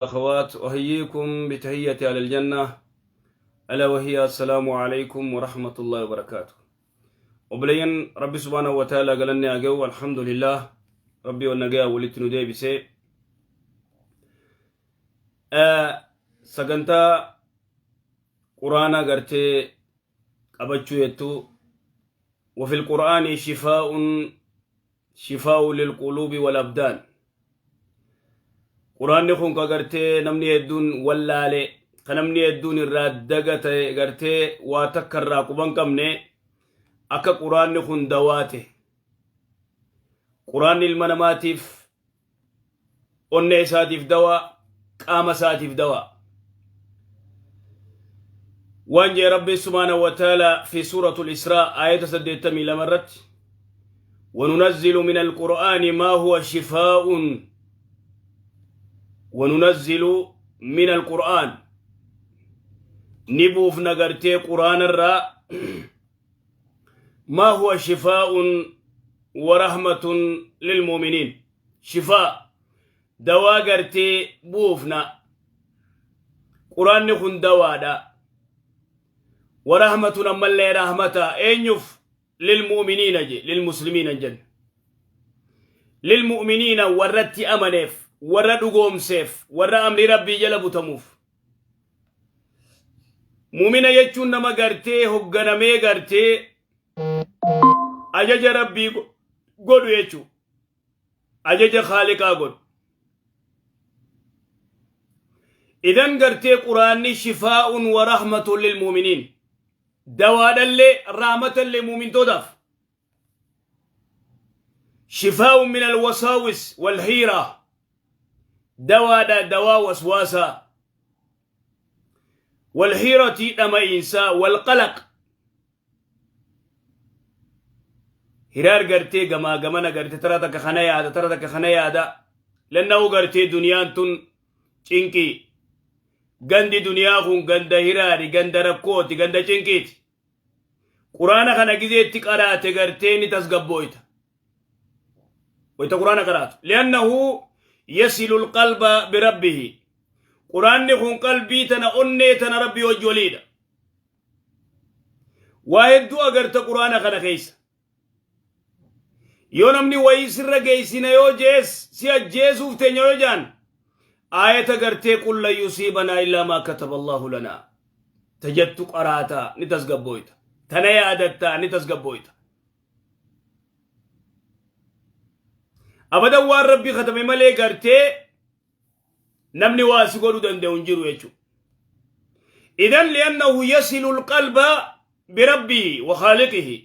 والأخوات، أحييكم بتحية أهل الجنة، ألا وهي السلام عليكم ورحمة الله وبركاته. Obboleeyyan، Rabbi سبحانه وتعالى galanni haa ga'u. الحمد لله، Rabbi wannagayaa walitti nu deebisee sagantaa quraana gartee qabachuu jettu. وفي القرآن شفاء، شفاء للقلوب والأبدان. Quraanni kun ka gartee namni hedduun wallaale, ka namni hedduun irraa dagate, gartee waa takka irraa quban qabne, akka quraanni kun dawaate. Quraanni ilma namaatiif, onnee isaatiif dawaa, qaama isaatiif dawaa. Waan jee Rabbi سبحانه وتعالى في سورة الإسراء آية 82 irratti: وننزل من القرآن ما هو شفاء. وننزل من القرآن، ni buufna gartee quraana irraa، ما هو شفاء ورحمة للمؤمنين. شفاء، dawaa gartee buufna. Quraanni kun dawaadha. ورحمة، ammallee rahmata. Eenyuf? للمؤمنين je, للمسلمين jen. للمؤمنين، warratti amaneef, warra dhugoomseef, warra amri Rabbii jala butamuuf. Muumina jechuun nama gartee hogganamee gartee ajaja Rabbii godhu jechuu, ajaja Khaaliqaa godhu. Idan gartee quraanni شفاء ورحمة للمؤمنين، dawaadhallee rahmatallee muumintootaaf. شفاء من الوساوس والحيرة، dawaadha, dawaa waswaasaa، والحيرة، dhama'iinsaa، والقلق، hiraar gartee gamaa gamana gartee tara takka kana yaada, tara takka kana yaada. Lanna'u gartee duniyaan tun cinqii. Gandi duniyaa kun ganda hiraari, ganda rakkooti, ganda cinqiiti. Quraana kana gizeetti qaraate gartee ni tasgabbooyta wayta quraana qaraatu، لأنه يصل القلب بربه. Quraanni kun qalbii tana, onnee tana Rabbii wajji waliidha. Waa hedduu agarta quraana kana keessa. Yoo namni wayii sirra geessina yoo jees, si ajjeesuuf teenya yoo jaan, aayata gartee قل لن يصيبنا إلا ما كتب الله لنا tajettu qaraataa ni tasgabbooyta. Tana yaadattaa ni tasgabbooyta. Abadan waan Rabbii katame malee gartee namni waa si godhuu danda'u hin jiru jechuudha. إذن لأنه يصل القلب بربه وخالقه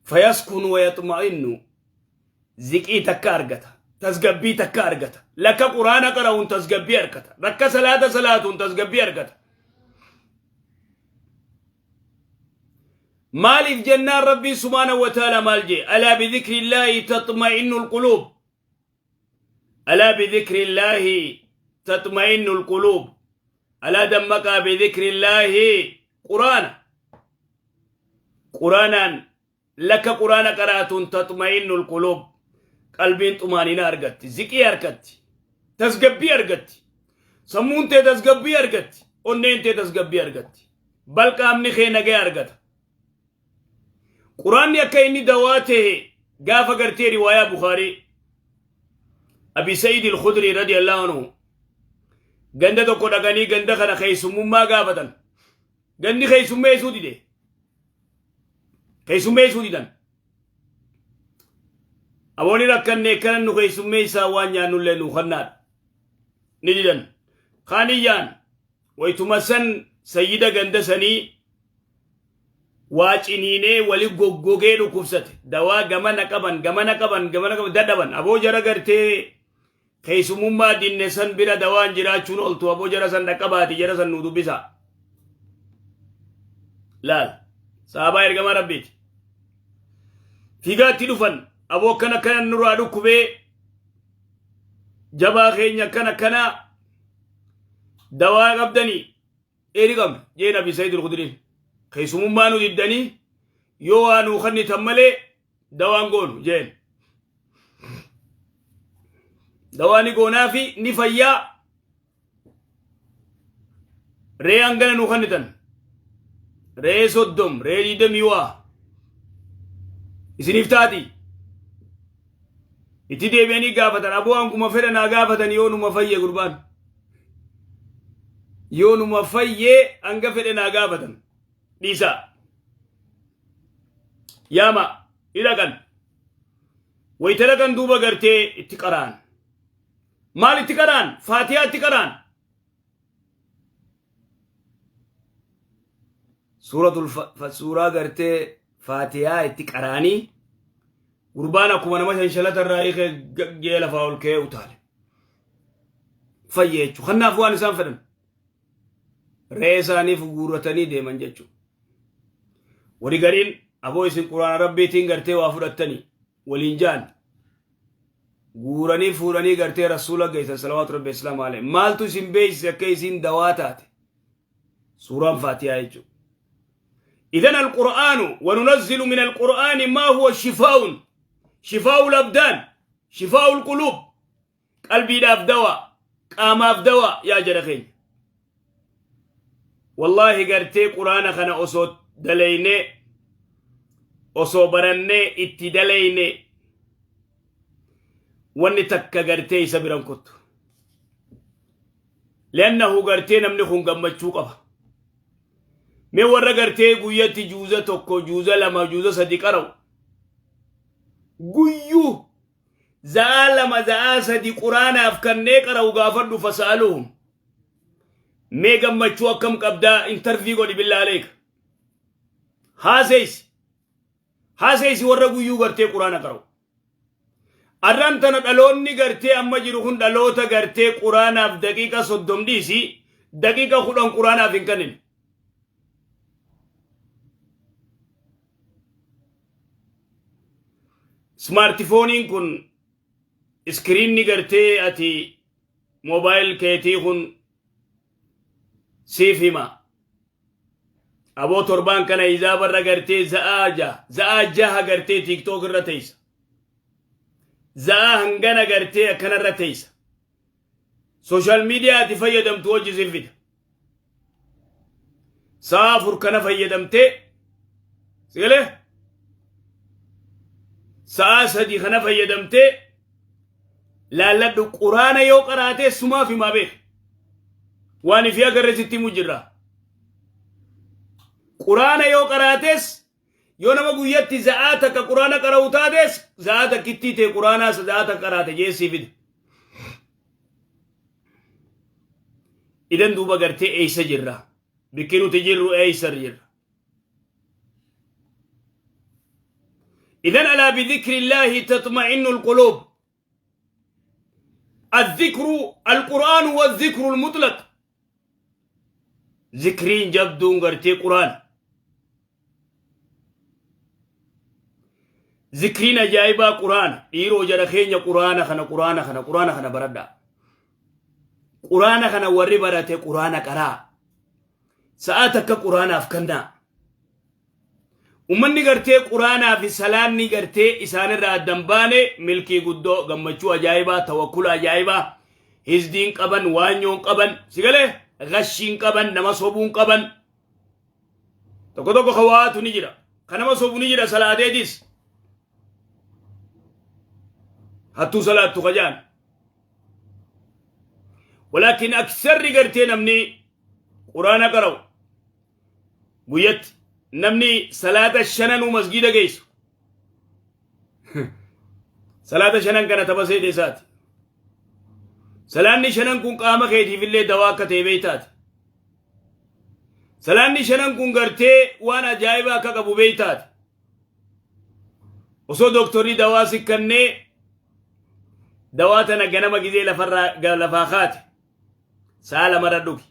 فيسكن ويطمئن. Ziqii takka argata, tasgabbii takka argata. Lakka quraana qara'uun tasgabbii argata, lakka salaata salaatuun tasgabbii argata. Maaliif jennaan, Rabbii سبحانه وتعالى maal jee? ألا بذكر الله تطمئن القلوب. ألا بذكر الله تطمئن القلوب. ألا dammaqaa، بذكر الله، quraana. Quraanaan, lakka quraana qaraatuun، تطمئن القلوب، qalbiin xumaanina argatti, ziqii argatti, tasgabbii argatti, sammuun tee tasgabbii argatti, onneen tee tasgabbii argatti, bal qaamni kee nagaya argata. Quraanni akka inni dawaa ta'e gaafa gartee riwaayaa Bukaarii, Abi Sa'iid al-Khudri رضي الله عنه, ganda tokko dhaqanii ganda kana keessummummaa gaafatan. Gandi keessummeessuu dide. Keessummeessuu didan. Aboonni rakkanne akkana nu keessummeessaa, waan nyaannullee nu kannaadha. Ni didan. Kaaniyyaan waytuma san sayyida ganda sanii waa ciniinee wali goggogee dhukkubsate. Dawaa gamana qaban, gamana qaban, gamana qaban, dadhaban. Aboo jara gartee keessumummaa dinne san bira dawaan jiraachuun oltu. Aboo jara san dhaqqabaati, jara san nu dubbisa. Laal, sahabaa ergamaa Rabbiiti. Fiigaatti dhufan. Aboo akkana akkana nurraa dhukkubee, jabaa keenya, akkana akkana, dawaa qabdanii? Eeri qabna jeen Abi Sa'iid al-Khudriin. Keessumummaa nu diddanii, yoo waa nuu kennitan malee dawaan goonu jeen. Dawaa ni goonaafi ni fayyaa. Re'ee hangana nuu kennitan. Re'ee 30, re'ee 20 waa. Isiniif taati. Itti deebi'anii gaafatan. Aboo hanguma fedhan haa gaafatan yoo numa fayye gurbaan. Yoo numa fayyee hanga fedhan haa gaafatan. Dhiisaa. Yaama ni dhaqan. Wayita dhaqan duuba gartee itti qara'an. Maal itti qara'an? Faatihaa itti qara'an. Suuratul suuraa gartee Faatihaa itti qara'anii gurbaan akkuma nama shanshalata irraa hiikee gaggee lafaa ol ka'ee utaale. Fayye jechuudha. Kanaaf waan isaan fedhan. Re'ee isaaniif guurratanii deeman jechuudha. Warri gariin aboo isin quraana rabbiitiin gartee waa fudhattanii waliin ja'an guuranii fuudhanii gartee rasuula geessan salawaatu rabbi islaam alayhi. Maaltu isin beeksise akka isin dawaa taate? Suuraan Faatihaa jechuudha. إذن القرآن وننزل من القرآن ما هو شفاء شفاء الأبدان شفاء القلوب qalbiidhaaf dawaa qaamaaf dawaa. Yaa jara keenya, wallaahi gartee quraana kana osoo dalaynee, osoo barannee itti dalayne, wanni takka gartee isa biran kottu. Liannahu gartee namni kun gammachuu qaba. Mee warra gartee guyyatti juuza 1, juuza 2, juuza 3 qara'u, guyyuu za'aa 2, za'aa 3 quraanaaf kannee qara'u gaafadhu. Fasa'aluhum, mee gammachuu akkam qabdaa? Interview godhi, billaa aleeka, haaseysi, haaseysi warra guyyuu gartee quraana qara'u. Arraan tana dhaloonni gartee amma jiru kun dhaloota gartee quraanaaf daqiiqa 30 dhiisi, daqiiqa 10 quraanaaf hin kennine. Smartphoneiin kun, screenni gartee ati mobile keetii kun siif hima. Aboo torbaan kana izaabarra gartee za'aa 6, za'aa 6 gartee TikTok irra teessa. Za'aa hangana gartee akkanarra teessa. Social media ati fayyadamtu hojii siif fida. Sa'a 4 kana fayyadamtee sigalee, sa'a 3 kana fayyadamtee laalladhu. Quraana yoo qaraatee sumaaf himaa beeka. Waan ifii agarre sitti himu jirra. Quraana yoo qaraates, yoo nama guyyatti za'aa takka quraana qara'u taates, za'aa takkittii ta'e quraanaa za'aa takka qaraate jeessii fida. Idan duuba gartee eeysa jirra? Bikki nuti jirru eeysa jirra? إذن ألا بذكر الله تطمئن القلوب. الذكر القرآن والذكر المطلق. ذكرين جبدون غرتي قرآن، ذكرين أجايبا قرآن. dhiiroo jara keenya, quraana kana, quraana kana, quraana kana baradha. Quraana kana warri barate quraana qaraa. Sa'a takka quraanaaf kennaa. Ummanni gartee quraanaa fi salaanni gartee isaanirraa addan baane milkii guddoo, gammachuu ajaa'ibaa, tawakkula ajaa'ibaa, hizdiin qaban, waanyoon qaban, sigalee gashiin qaban, nama sobuun qaban. Tokko tokko ka waatu ni jira. Ka nama sobu ni jira salaateetis. Hattuu salaattu kajaan. Walaakin aksarri gartee namni quraana qara'u guyyatti, namni salaata shananuu masgiida geessu, salaata shanan kana tapha seete isaati. Salaanni shanan kun qaama keetiif illee dawaa akka ta'e beeytaati. Salaanni shanan kun gartee waan ajaa'ibaa akka qabu beeytaati. Osoo dooktorri dawaa sikkannee, dawaa tana ganama gizee lafarraa lafaa kaate sa'a lamarra dhugi,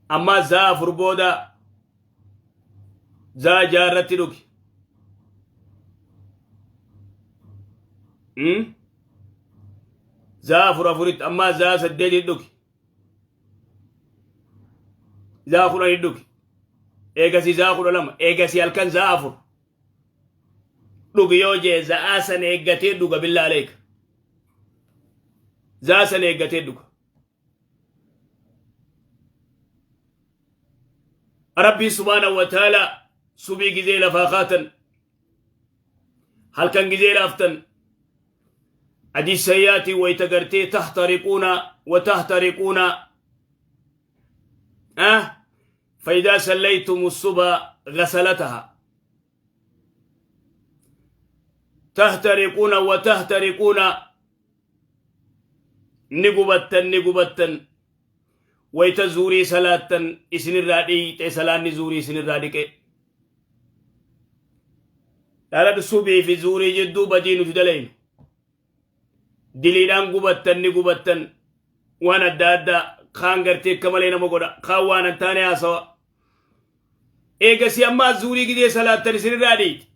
ammaa sa'a 4 booda sa'a 6 irratti dhugi. Sa'a 4 afuritti, ammaa sa'a 8tti dhugi. Sa'a 10 dhugi. Eegasii sa'a 12, eegasii halkan sa'a 4 dhugi yoo jee, sa'aa sana eeggatee dhuga, billaa aleeka. Zaa san eeggatee dhuga. Rabbiin subhaanahu wa ta'ala subii gizee lafaa kaatan, halkan gizee raaftan, hadiisa yaatii wayta gartee tahtariquuna wa tahtariquuna, فإذا صليتم الصبح غسلتها. تهترقون وتهترقون، نقبتن نقبتن، wayta zuurii salaattan isinirraa dhiiyxe, salaanni zuurii isinirraa dhiqe. Dhaladhu, subii fi zuurii jidduu badii nuti dalaynu diliidhaan gubattan, ni gubattan. Waan adda addaa kaan gartee akka malee nama godha, kaan waan hin taane haasawa. Eegasi ammaa zuurii gidee salaattan isinirraa dhiiyxe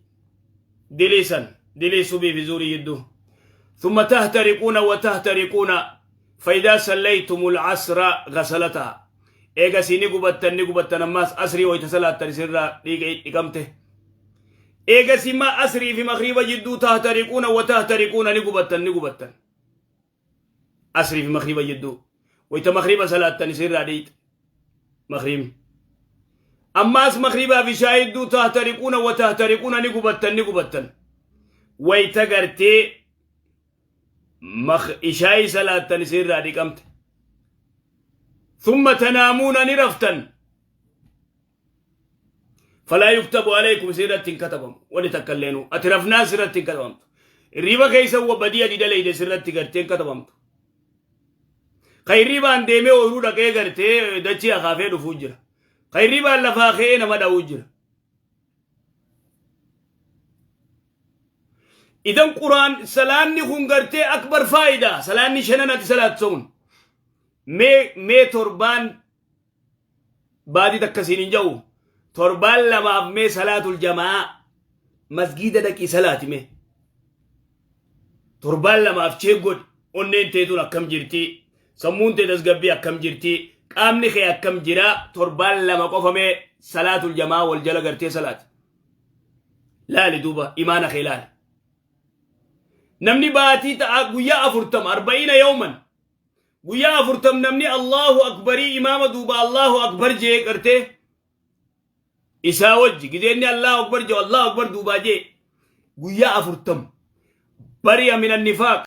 dilii san, dilii subii fi zuurii jidduu. ثم تهترقون وتهترقون، فإذا صليتم العصر غسلتها. Eegasii ni gubattan, ni gubattan. Ammaas asrii wayta salaattan isinirraa dhiqamte. Eegasii ma asrii fi magriiba jidduu تهترقون وتهترقون، ni gubattan, ni gubattan. Asrii fi magriiba jidduu wayta magriiba salaattan isinirraa dhiixe magriibni. Ammaas magriibaa fi shaayidduu تهترقون وتهترقون، ni gubattan, ni gubattan. Wayta gartee ishaayii salaattan isinirraa dhiqamte. ثم تنامون، ni raftan. فلا يكتب عليكم، sirratti hin katabamu wani takka illeenuu. Ati rafnaan sirratti hin katabamtu. Hirriba keessa badii adi dalayde sirratti gartee hin katabamtu. Ka hirribaan deemee ooyiruu dhaqee gartee dachii akaafee dhufuu jira, ka hirribaan lafaa ka'ee nama dha'uu jira. Idan quraan salaanni kun gartee akbar faayidaa salaanni shanan ati salaatsoon. Mee torbaan baadii takka siin hin ja'u, torbaan lamaaf mee salaatul jamaa masgiida dhaqii salaati. Mee torbaan lamaaf check godhi, onneen teetun akkam jirti, sammuun tee tasgabbii akkam jirti, qaamni kee akkam jira. Torbaan 2 qofa mee salaatul jamaa wal jala gartee salaati laali. Duuba imaana kee laali. Namni baatii ta'a guyyaa 40، 40 يوما، guyyaa 40 namni Allahu akbarii imaama duuba Allahu akbar jee gartee isaa wajji gideenni Allahu akbar jee, Allahu akbar duubaa jee guyyaa 40، برئ من النفاق.